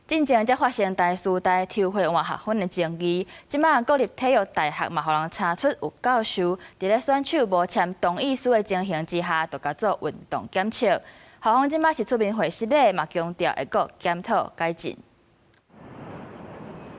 進前才發生台師大抽血換學分的爭議，這馬國立體育大學嘛，予人查出有教授佇咧選手無簽同意書的情形之下，就共做運動檢測。校方這馬是出面回釋咧，嘛強調會閣檢討改進。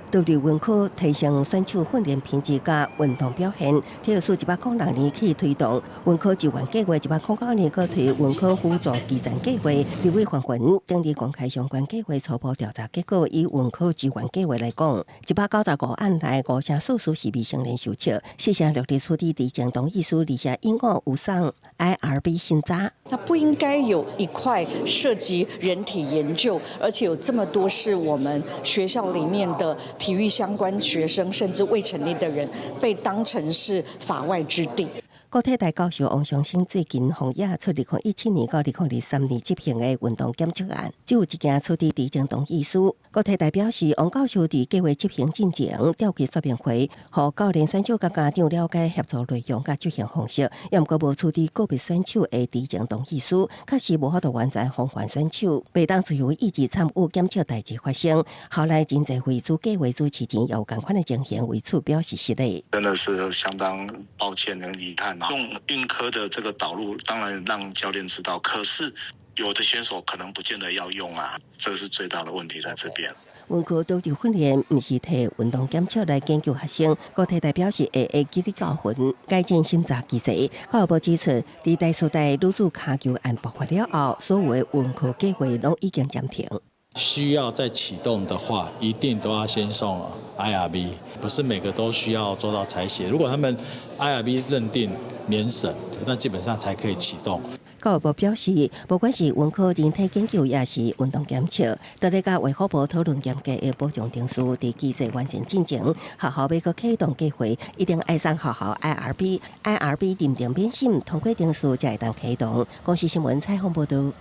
獨立文科提升選手訓練品質佮運動表現，體育署106年起推動文科支援計劃，109年閣推文科輔助基層計劃。立委黃雲頂日公開相關計劃初步調查結果，以文科支援計劃來講，195案內五成四屬是未成年受測，四成六佇處理知情同意書，而且隱惡有送 IRB 審查。它不應該有一塊涉及人體研究，而且有這麼多是我們學校裡面的體育相關學生，甚至未成年的人被當成是法外之地。國體大教授王松聲最近予惹出2017年到2023年執行的運動檢測案，只有一件出自知情同意書。國體大表示，王教授佇計劃執行進前召開說明會，予教練、選手佮家長了解協助內容佮執行方式，猶毋過無出具個別選手的知情同意書，確實無法度完全防範選手，袂當自由意志參與檢測代誌發生。後來真濟非主計劃主持人有仝款的情形，為此表示失禮。真的是相當抱歉跟遺憾。用運科的這個導入，當然讓教練知道，可是有的選手可能不見得要用啊，這是最大的問題在這邊。文科導入訓練，毋是提運動檢測來研究學生。國體大表示會會記得教訓，改進審查機制。教育部指出，佇台師大女子跤球案爆發了後，所有的文科計劃攏已經暫停。需要再啟動的話，一定都要先送 IRB，不是每個都需要做到採血。如果他們 IRB 認定免審，那基本上才可以啟動。教育部表示，不管是文科人體研究，抑是運動檢測，都咧佮衛福部討論嚴格的保障程序，佇機制完成進前，學校欲閣啟動計劃，一定愛送學校 IRB，IRB 認定免審通過程序才會當啟動。公視新聞採訪報導。